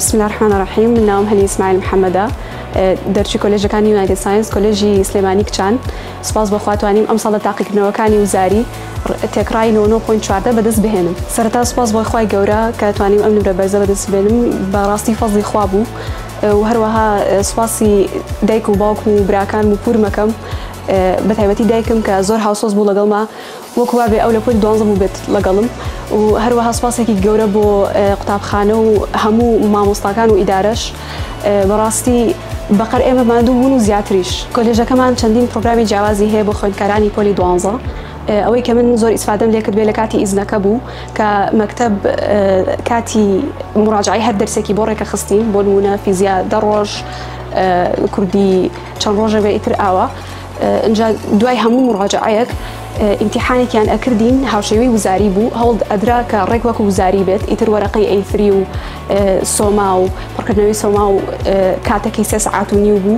بسم اللە الرحمن الرحیم من ناوم هەنی ئیسماعیل محەمەدە دەرچووی کۆلێژەکانی یونایتد ساینس کۆلێژی سلێمانی کچان سوپاس بۆ خوا توانیم ئەمساڵ لە تاقیکردنەوەکانی وزاری تێکڕای 99.14 بەدەست بهێنم سەرەتا سوپاس بۆ خوای گەورە کە توانیم ئەم نمرە بەرزە بەدەست بێنم بەڕاستی فەزڵی خوا بوو و هەروەها سوپاسی دایک و باوکم و براکانم و پورمەکەم بەتایبەتی دایکم کە زۆر هاوسۆز بوو لەگەڵما وەک وابێ ئەو لە پۆلی دوانزە بووبێت لەگەڵم و هەروەها سوپاسێکی گەورە بۆ قوتابخانە و هەموو مامۆستاکان و ئیدارەش بەڕاستی بەقەر ئێمە ماندوو بوون و زیاتریش. کۆلێژەکەمان چەندین پرۆگرامی جیاوازی هەیە بۆ خوێندکارانی پۆلی دوانزە ئەوەی کە من زۆر ئیسفادەم لێ کردبێ لە کاتی ئیزنەکە بوو کە مەکتەب کاتی مراجعەی هەر دەرسێکی بۆ ڕێکەخستین بۆ نموونە فیزیا دە ڕۆژ کوردی چەند ڕۆژە بێ ئیتر ئاوا ئینجا دوای هەموو مڕاجەعەیەک ئیمتیحانێکیان ئەکردین هاوشێوەی وزاری بوو هەوڵ ئەدرا کە ڕێک وەکو وزاری بێت ئیتر وەرەقەی ئەی ثری و سۆما و پڕکردنەوەی سۆما و کاتەکەی سێ سەعات و نیو بوو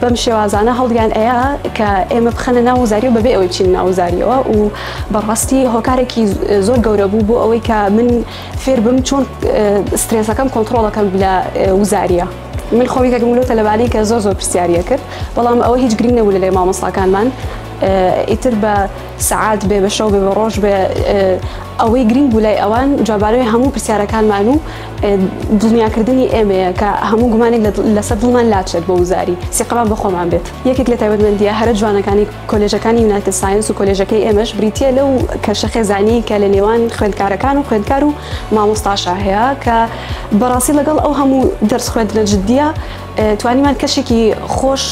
بەم شێوازانە هەوڵیان ئەیا کە ئێمە بخەنە ناو وزاری و بەبێ ئەوەی بچین ناو وزاریەوە و بەڕاستی هۆکارێکی زۆر گەورە بوو بۆ ئەوەی کە من فێر بم چۆن سترێسەکەم کۆنتڕۆڵەکەم لە وزاریە. من خۆم یەکێکم لەو تەلەبانەی کە زۆر زۆر پرسیاری ئەکرد بەڵام ئەوە هیچ گرنگ نەبوو لەلای مامۆستاکانمان ئیتر بە سەعات بێ بە شەو بێ بە ڕۆژ بێ ئەوەی گرنگ بوو لای ئەوان جوابانەوەی هەموو پرسیارەکانمان و دڵنیاکردنی ئێمەیە کە هەموو گومانێک لەسەر دڵمان لاچێت بۆ وزاری سیقەمان بە خۆمان بێت یەکێک لە تایبەتمەندییە هەرە جوانەکانی کۆلێژەکانی یونایتد ساینس و کۆلێژەکەی ئێمەش بریتییە لەو کەشە خێزانی کە لە نێوان خوێندکارەکان و خوێندکار و مامۆستاشا هەیە کە بەڕاستی لەگەڵ ئەو هەموو دەرس خوێندنە جدیە توانیمان کەشێکی خۆش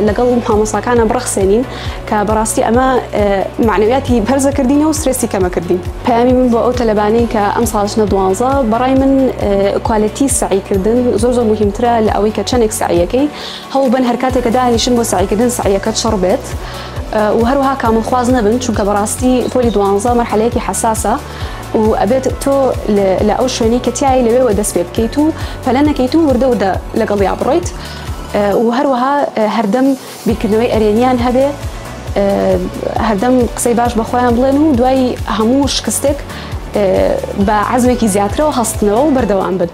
لەگەڵ مامۆستاکانە بڕەخسێنین کە بەڕاستی ئەمە معنەویاتی بەرزە کردینە و سترێسی کەمە کردین. پەیامی من بۆ ئەو تەلەبانەی کە ئەمساڵ ئەچنە دوانزە بەڕای من quality سەعیکردن زۆر زۆر موهیمترە لە ئەوەی کە چەندێک سەعیەکەی هەوڵبەن هەرکاتێک کە دانیشن بۆ سەعیکردن سەعیەکە چڕ بێت و هەروەها کامڵخواز نەبن چونکە بەڕاستی پۆلی دوانزە مەرحەلەیەکی حەساسە و ئەبێت تۆ لە ئەو شوێنەی کە تیایی لەوێوە دەست پێ بکەیت و پەلە نەکەیت و وردە وردە لەگەڵیا بڕۆیت و هەروەها هەردەم بیرکردنەوەی ئەرێنیان هەبێ هەردەم قسەی باش بە خۆیان بڵێن و دوای هەموو شکستێک بە عەزمێکی زیاترەوە هەستنەوە و بەردەوام بن.